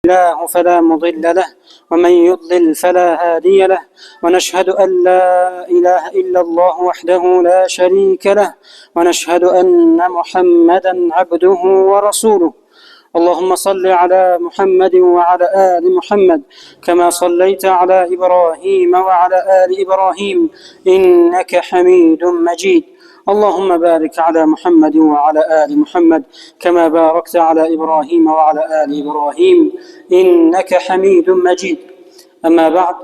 الله فلا مضل له ومن يضلل فلا هادي له، ونشهد أن لا إله إلا الله وحده لا شريك له، ونشهد أن محمدا عبده ورسوله. اللهم صل على محمد وعلى آل محمد كما صليت على إبراهيم وعلى آل إبراهيم إنك حميد مجيد. اللهم بارك على محمد وعلى آل محمد كما باركت على إبراهيم وعلى آل إبراهيم إنك حميد مجيد. أما بعد،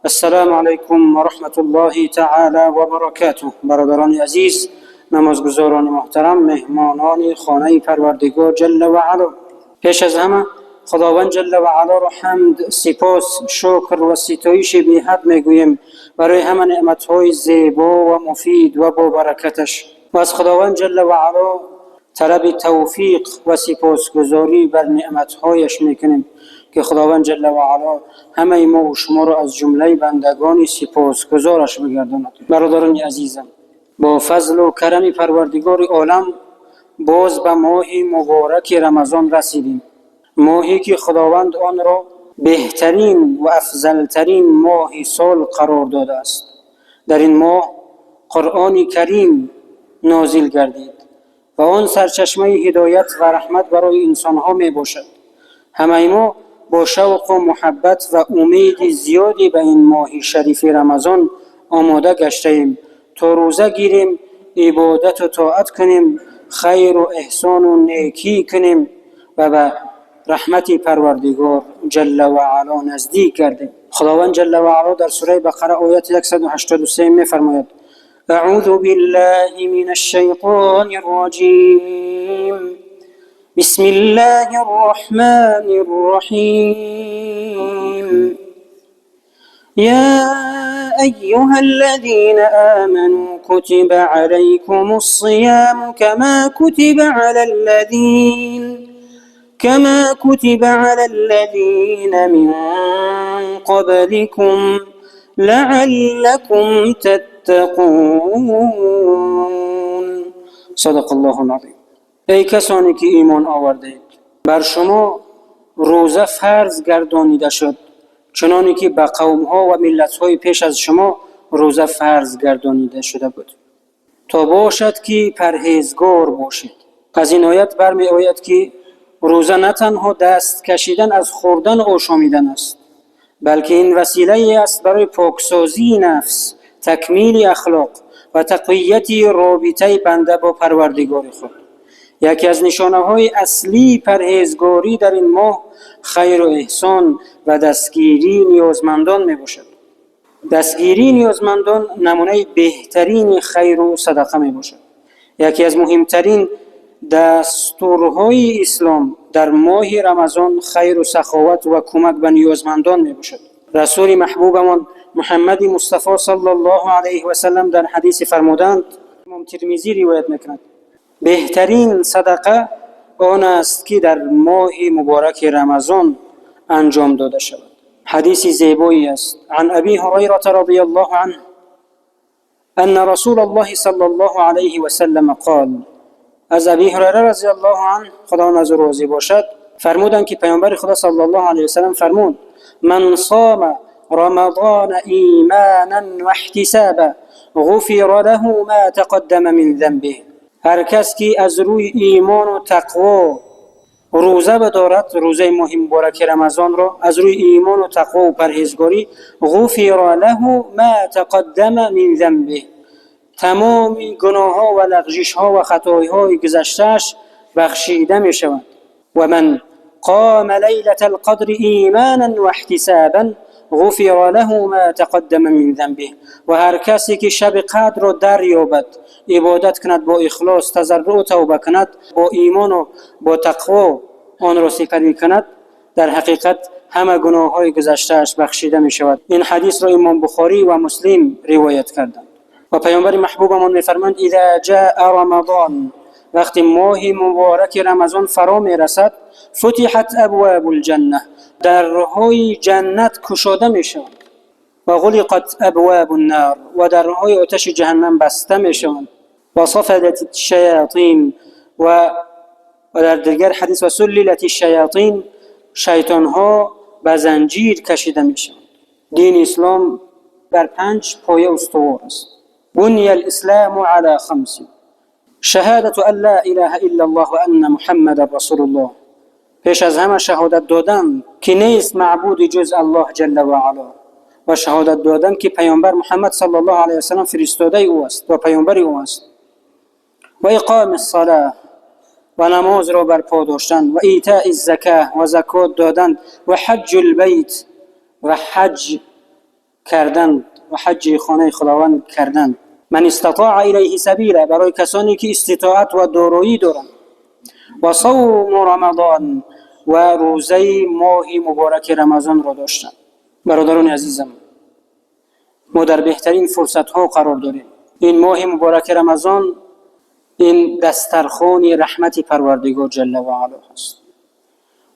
السلام علیکم و رحمة الله تعالی و برکاته. برادران عزیز، نمازگزاران محترم، مهمانان خانه پروردگار جل و علا، پیش از همه خداوند جل و علا را حمد، سپاس، شکر و ستایش بی حد میگوییم برای همه نعمتهای زیبا و مفید و با برکتش و از خداوند جل و علا طلب توفیق و سپاسگزاری بر نعمتهایش میکنیم که خداوند جل و علا همه ما و شما را از جمله بندگان سپاسگزارش بگرداند. برادران عزیزم، با فضل و کرم پروردگار عالم باز به ماه مبارک رمضان رسیدیم، ماهی که خداوند آن را بهترین و افضلترین ماه سال قرار داده است. در این ماه قرآن کریم نازل گردید و آن سرچشمه هدایت و رحمت برای انسانها می باشد. همه ما با شوق و محبت و امید زیادی به این ماه شریف رمضان آماده گشته ایم تا روزه گیریم، عبادت و طاعت کنیم، خیر و احسان و نیکی کنیم و به رحمت پروردگار جل و علا نزدیک گردیم. خداوند جل و علا در سوره بقره آیت 183 می فرماید: اعوذ بالله من الشیطان الرجیم، بسم الله الرحمن الرحیم. يا أيها الذين آمنوا كتب عليكم الصيام كما كتب على الذين من قبلكم لعلكم تتقون. صدق الله العظیم. ای کسانی که ایمان آورده، بر شما روزه فرض گردانیده شد چنانی که به قوم ها و ملت های پیش از شما روزه فرض گردانیده شده بود، تا باشد که پرهیزگار باشید. از این آیت برمی آید که روزه نه تنها دست کشیدن از خوردن و آشامیدن است، بلکه این وسیله است برای پاکسازی نفس، تکمیل اخلاق و تقویت رابطه بنده با پروردگار خود. یکی از نشانه های اصلی پرهیزگاری در این ماه خیر و احسان و دستگیری نیازمندان می باشد. دستگیری نیازمندان نمونه بهترین خیر و صدقه می باشد. یکی از مهمترین دستورهای اسلام در ماه رمضان خیر و سخاوت و کمک به نیازمندان می باشد. رسول محبوبمان محمد مصطفی صلی الله علیه و سلم در حدیث فرمودند، امام ترمذی روایت میکند، بهترین صدقه آن است که در ماه مبارک رمضان انجام داده شود. حدیث زیبایی است. عن ابی هریره رضی الله عنه ان رسول الله صلی الله علیه و سلم قال. از ابی هریره رضی الله عنه، خدا از او راضی باشد، فرمودند که پیامبر خدا صلی الله علیه و سلم فرمود: من صام رمضان ایمانا و احتسابا غفر له ما تقدم من ذنبه. هر کس که از روی ایمان و تقوا روزه بدارد، روزه ماه مبارک رمضان را از روی ایمان و تقوا و پرهیزگاری، غفر له ما تقدم من ذنبه، تمام گناه ها و لغزش ها و خطای های گذشتهش بخشیده می شوند. و من قام لیلة القدر ایمانا و احتسابا غفر له ما تقدم من ذنبه. و هر کسی که شب قدر را دریابد، عبادت کند، با اخلاص تضرع و توبه کند، با ایمان و با تقوا آن را سپری کند، در حقیقت همه گناه های گذشتهش بخشیده می شود. این حدیث را امام بخاری و مسلم روایت کردند. و پیامبر محبوبمان میفرمایند: اذا جاء رمضان، وقتی ماه مبارک رمضان فرا میرسد، فتحت ابواب الجنه، درهای جنت کشاده میشوند، و غلقت ابواب النار، و درهای آتش جهنم بسته میشوند، و صفدت الشیاطین، و در دیگر حدیث و سللت الشیاطین. шайтонҳо ба занҷир кашида мешаванд. Дини ислом бар панҷ поя устувор аст. بني الإسلام على خمس: شهادة أن لا إله إلا الله وأن محمدا رسول الله. Пеш аз ҳама шаҳодат додан, ки нест маъбуди ҷуз Аллоҳ ҷалла ва ало, ва шаҳодат додан, ки паёмбар Муҳаммад саллаллоҳу алайҳи васаллам фиристодаи ӯ аст ва паёмбари ӯ аст, ва иқоми الصلاة, ва намозро барпо доштан, ва итои الزكاة, ва закот додан, ва حج البيت, ва ҳаҷ кардан, ва ҳаҷҷи хонаи Худованд кардан, من استطاع إليه سبيلا, барои касоне ки иститоат ва дороӣ доранд, ва صوم رمضان, ва рӯзаи моҳи мубораки Рамазонро доштан. Бародарони азизам, мо дар беҳтарин фурсатҳо қарор дорем. Ин моҳи мубораки Рамазон, ин дастархони раҳмати Парвардигор ҷалла ва ало ҳаст.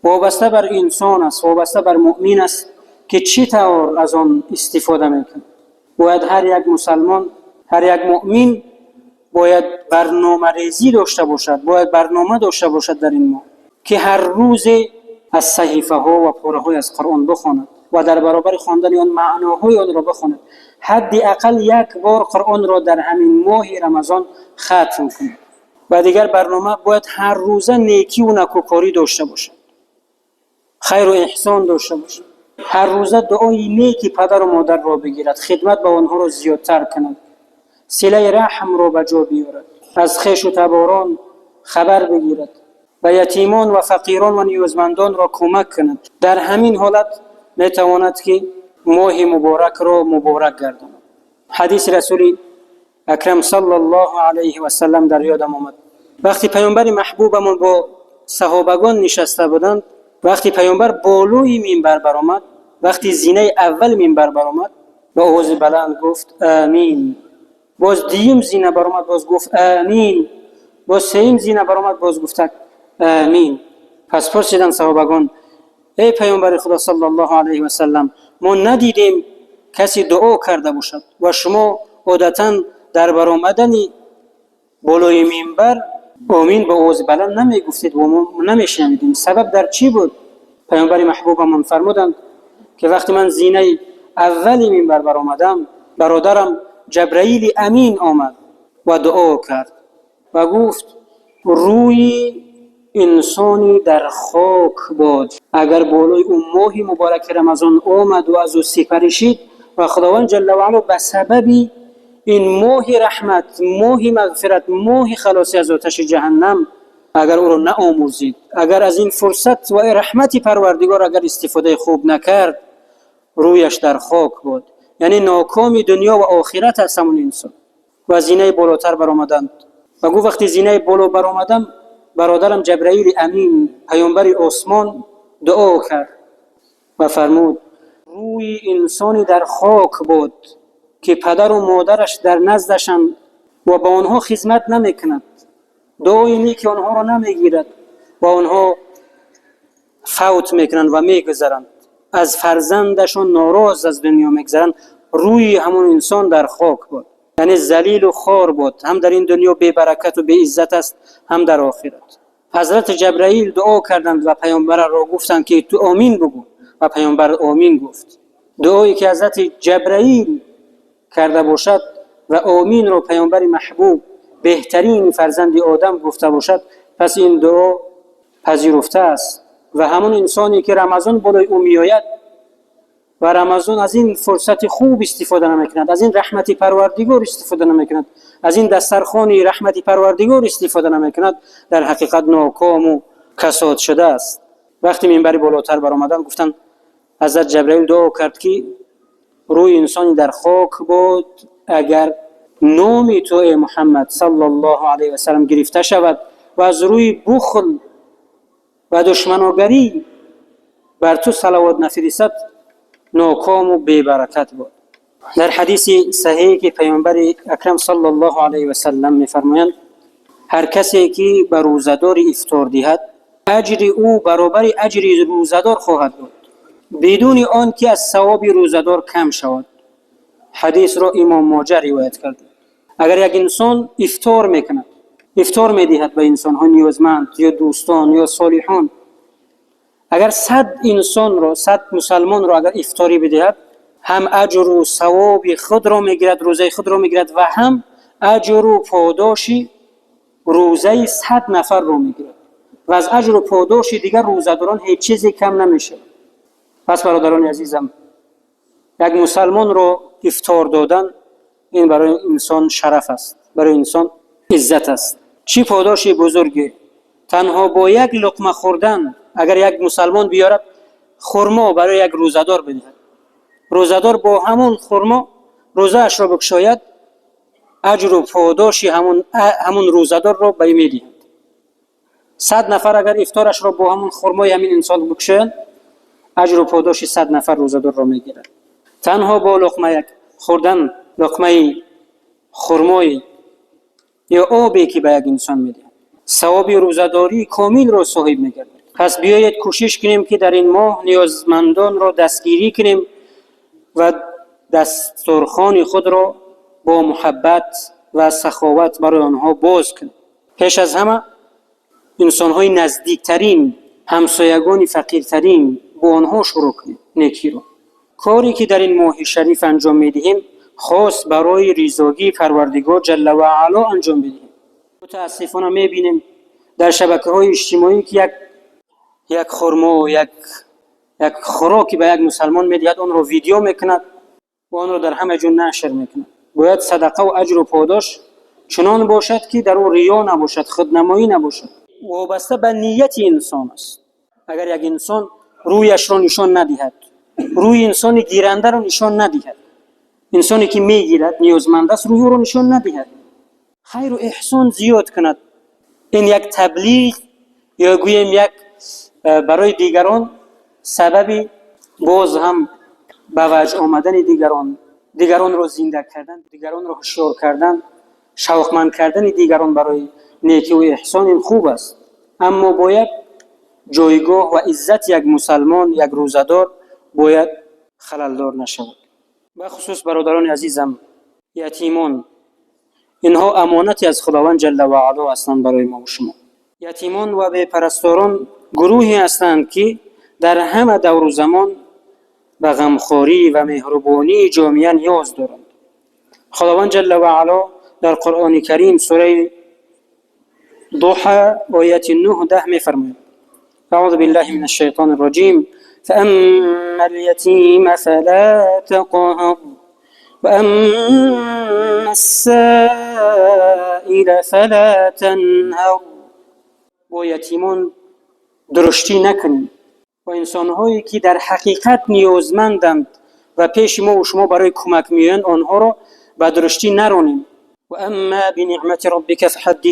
Вобаста бар инсон аст, вобаста бар муъмин аст, ки чӣ тавр аз он истифода мекунад. Бояд ҳар як мусалмон, ҳар як муъмин бояд барномарезӣ дошта бошад, бояд барнома дошта бошад дар ин моҳ, ки ҳар рӯзе аз саҳифаҳо ва пораҳои аз Қуръон бихонад ва дар баробари хондани он маъноҳои онро бихонад. Ҳадди ақал як бор Қуръонро дар ҳамин моҳи Рамазон хатм кунад. Ва дигар барнома, бояд ҳар рӯза некиву накӯкорӣ дошта бошад, хайру эҳсон дошта бошад, ҳар рӯза дуои неки падару модарро бигирад, хидмат ба онҳоро зиёдтар кунад, силаи раҳмро ба ҷо биёрад, аз хешу таборон хабар бигирад, ба ятимон ва фақирон ва ниёзмандонро кӯмак кунад. Дар ҳамин ҳолат метавонад, ки моҳи муборакро муборак гардонад. Ҳадиси Расули Акрам саллаллоҳу алайҳи васаллам дар ёдам омад. Вақти паёмбари маҳбубамон бо саҳобагон нишаста буданд, вақти паёмбар болои минбар баромад, вақти зинаи аввал минбар баромад, ба овози баланд гуфт: «Амин». Боз дуюм зина баромад, боз гуфт: «Амин». Боз сеюм зина баромад, боз гуфтак: «Амин». Пас пурсиданд саҳобагон: «Эй паёмбари Худо саллаллоҳу алайҳи васаллам, мо надидем касе дуо карда бошад ва шумо одатан дар баромадани болои минбар омин ба овози баланд намегуфтед ва мо намешунавидем. Сабаб дар чӣ буд?» Паёмбари маҳбубамон фармуданд, ки вақте ман зинаи аввали минбар баромадам, бародарам Ҷабраили Амин омад ва дуо кард ва гуфт: «Рӯи инсони дар хок бод, агар болои ӯ моҳи мубораки Рамазон омад ва аз ӯ сипарӣ шид ва Худованд ҷалла ва ало ба сабаби ин моҳи раҳмат, моҳи мағфират, моҳи халосӣ аз оташи ҷаҳаннам агар ӯро наомӯрзид, агар аз ин фурсат ва раҳмати Парвардигор агар истифодаи хуб накард, рӯяш дар хок буд». Яъне нокоми дунё ва охират аст ҳамон инсон. Ва зинаи болотар баромаданд ва гуфт: «Вақти зинаи боло баромадам, бародарам Ҷабраили Амин, паёмбари осмон, дуо кард ва фармуд: «Рӯи инсони дар хок буд, ки падару модараш дар наздашанд ва ба онҳо хизмат намекунад, дуои неки онҳоро намегирад ва онҳо фавт мекунанд ва мегузаранд, аз фарзандашон нороз аз дунё мегузаранд, рӯи ҳамон инсон дар хок буд». Яъне залилу хор буд, ҳам дар ин дунё бебаракату беиззат аст, ҳам дар охират. Ҳазрати Ҷабраил дуо карданд ва паёмбарро гуфтанд, ки ту омин бугӯ, ва паёмбар омин гуфт. Дуое ки ҳазрати Ҷабраил карда бошад ва оминро паёмбари маҳбуб, беҳтарин фарзанди Одам гуфта бошад, пас ин дуо пазируфта аст. Ва ҳамон инсоне ки Рамазон болои ӯ меояд ва Рамазон аз ин фурсати хуб истифода намекунад, аз ин раҳмати Парвардигор истифода намекунад, аз ин дастархони раҳмати Парвардигор истифода намекунад, дар ҳақиқат нокому касод шудааст. Вақти минбари болотар баромадан, гуфтанд: ҳазрат Ҷабраил дуо кард, ки рӯи инсони дар хок буд, агар номи ту, э Муҳаммад саллаллоҳу алайҳи васаллам, гирифта шавад ва аз рӯи бухл ва душманогарӣ бар ту салавот нафиристад, нокому бебаракат буд. Дар ҳадиси саҳие ки паёмбари акрам саллаллоҳу алайҳи васаллам мефармоянд: ҳар касе ки ба рӯзадори ифтор диҳад, аҷри ӯ баробари аҷри рӯзадор хоҳад буд, бидуни он ки аз савоби рӯзадор кам шавад. Ҳадисро Имом Моҷа ривоят кард. Агар як инсон ифтор мекунад, ифтор медиҳад ба инсонҳои ниёзманд ё дӯстон ё солиҳон. Агар 100 инсонро, 100 мусалмонро агар ифторӣ бидиҳад, ҳам аҷру савоби худро мегирад, рӯзаи худро мегирад ва ҳам аҷру подоши рӯзаи 100 нафарро мегирад ва аз аҷру подоши дигар рӯзадорон ҳеҷ чизе кам намешавад. Пас, бародарони азизам, як мусалмонро ифтор додан ин барои инсон шараф аст, барои инсон иззат аст. Чӣ подоши бузурге! Танҳо бо як луқма хӯрдан, агар як мусалмон биёрад хурмо, барои як рӯзадор бидиҳад, рӯзадор бо ҳамон хурмо рӯзаашро бикушояд, аҷру подоши ҳамун рӯзадорро ба ӯ медиҳад. 100 нафар агар ифторашро бо ҳамун хурмои ҳамин инсон бикушоянд, аҷру подоши 100 нафар рӯзадорро мегирад. Танҳо бо луқма як хӯрдан, луқмаи хурмои ё обе, ки ба як инсон медиҳад, савоби рӯзадории комилро соҳиб мегардад. Пас биёед, кӯшиш кунем, ки дар ин моҳ ниёзмандонро дастгирӣ кунем ва дастурхони худро бо муҳаббат ва саховат барои онҳо боз кунем. Пеш аз ҳама инсонҳои наздиктарин, ҳамсоягони фақиртарин, бо онҳо шурӯъ кунем некиро. Коре ки дар ин моҳи шариф анҷом медиҳем, хос барои ризогии Парвардигор ҷалла ва аъло анҷом бидиҳем. Мутаассифона, мебинем дар шабакаҳои иҷтимоӣ, ки як хурмо, як хӯроки ба як мусалмон медиҳад, онро видео мекунад ва онро дар ҳама ҷо нашр мекунад. Бояд садақаву аҷру подош чунон бошад, ки дар ӯ риё набошад, худнамоӣ набошад. Вобаста ба нияти инсон аст. Агар як инсон рӯяшро нишон надиҳад, рӯи инсони гирандаро нишон надиҳад, инсоне ки мегирад, ниёзманд аст, рӯи ӯро нишон надиҳад, хайру эҳсон зиёд кунад, ин як таблиғ ё гӯем як барои дигарон сабаби боз ҳам ба ваҷд омадани дигарон, дигаронро зинда кардан, дигаронро ҳушёр кардан, шавқманд кардани дигарон барои некиву эҳсон, ин хуб аст. Аммо бояд ҷойгоҳ ва иззати як мусалмон, як рӯзадор бояд халалдор нашавад. Бахусус, бародарони азизам, ятимон, инҳо амонате аз Худованд ҷалла ва аъло ҳастанд барои мо шумо. Ятимон ва бепарасторон гурӯҳе ҳастанд, ки дар ҳама давру замон ба ғамхорӣ ва меҳрубонии ҷомеа ниёз доранд. Худованд ҷалла ва аъло дар Қуръони Карим, сураи Дуҳа, ояти 9, 10 мефармояд: أعوذ بالله من الشيطان الرجيم. فأما اليتيم فلا تقهر وأما السائل فلا تنهر. Бо ятимон дуруштӣ накунем ва инсонҳое, ки дар ҳақиқат ниёзманданд ва пеши мо шумо барои кӯмак меоянд, онҳоро ба дуруштӣ наронем. وأما بنعمة ربك فحدث.